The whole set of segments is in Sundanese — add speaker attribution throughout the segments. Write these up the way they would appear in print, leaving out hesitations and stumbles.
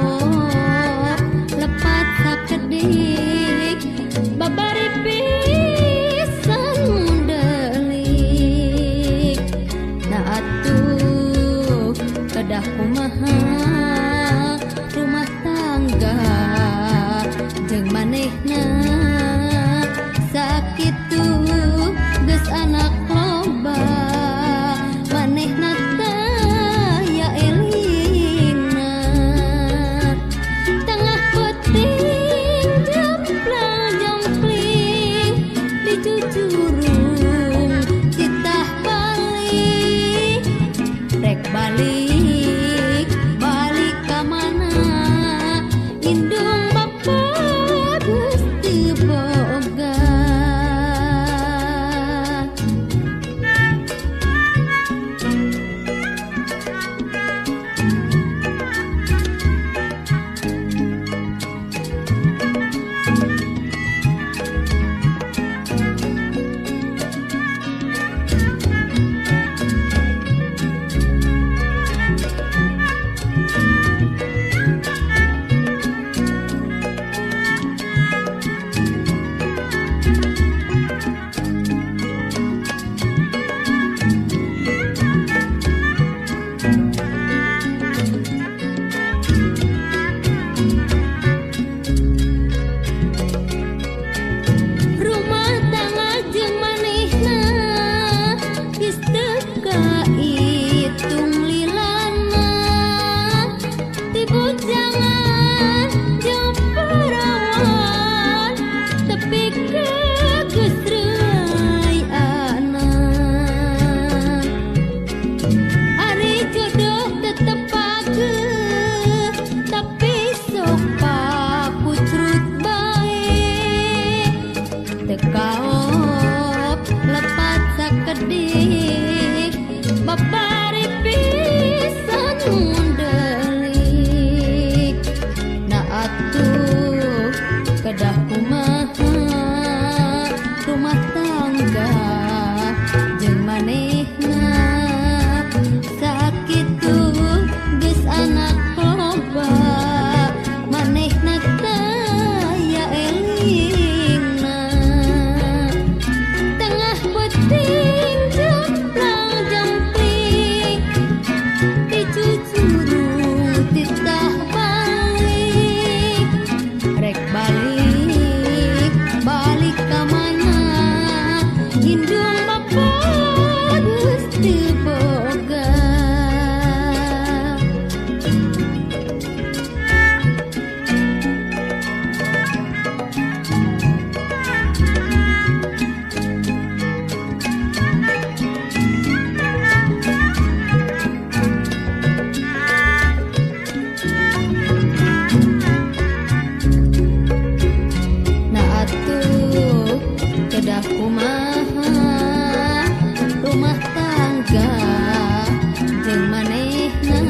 Speaker 1: kaop lepat sakedik babari pisan mundelik. Nah atuh kedah kumaha rumah tangga jeung manehna sakitu geus anak loba manehna taya elingna. Tengah peuting jemplang jempling dicucurung titah balik rek balik balik ka mana indung bapa geus teu boga. Rumah tangga jeung manehna geus teu kaitung lilana ti bujangan jeung parawan tepi ka geus reuy anak. Ari jodoh tetep pageuh tapi sok pakucrut bae teu kaop lepat sakedik babari pisan mundelik. Nah atuh kedah kumaha rumah tangga jeung manehna sakitu geus anak loba manehna taya elingna. Tengah peuting jemplang jempling dicucurung titah balik rek balik balik ka mana indung bapa geus teu boga. Nah atuh kedah kumaha rumah tangga jeung manehna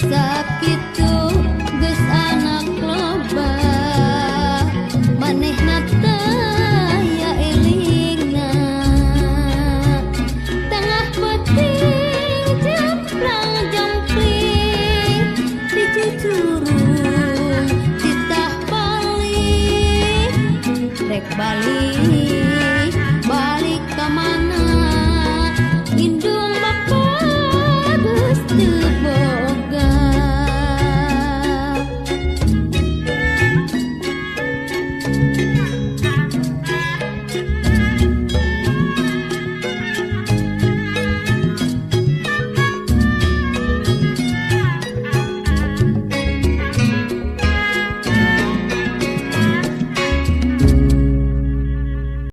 Speaker 1: sakitu geus anak loba manehna taya elingna. Tengah peuting jemplang jempling dicucurung titah balik rek balik.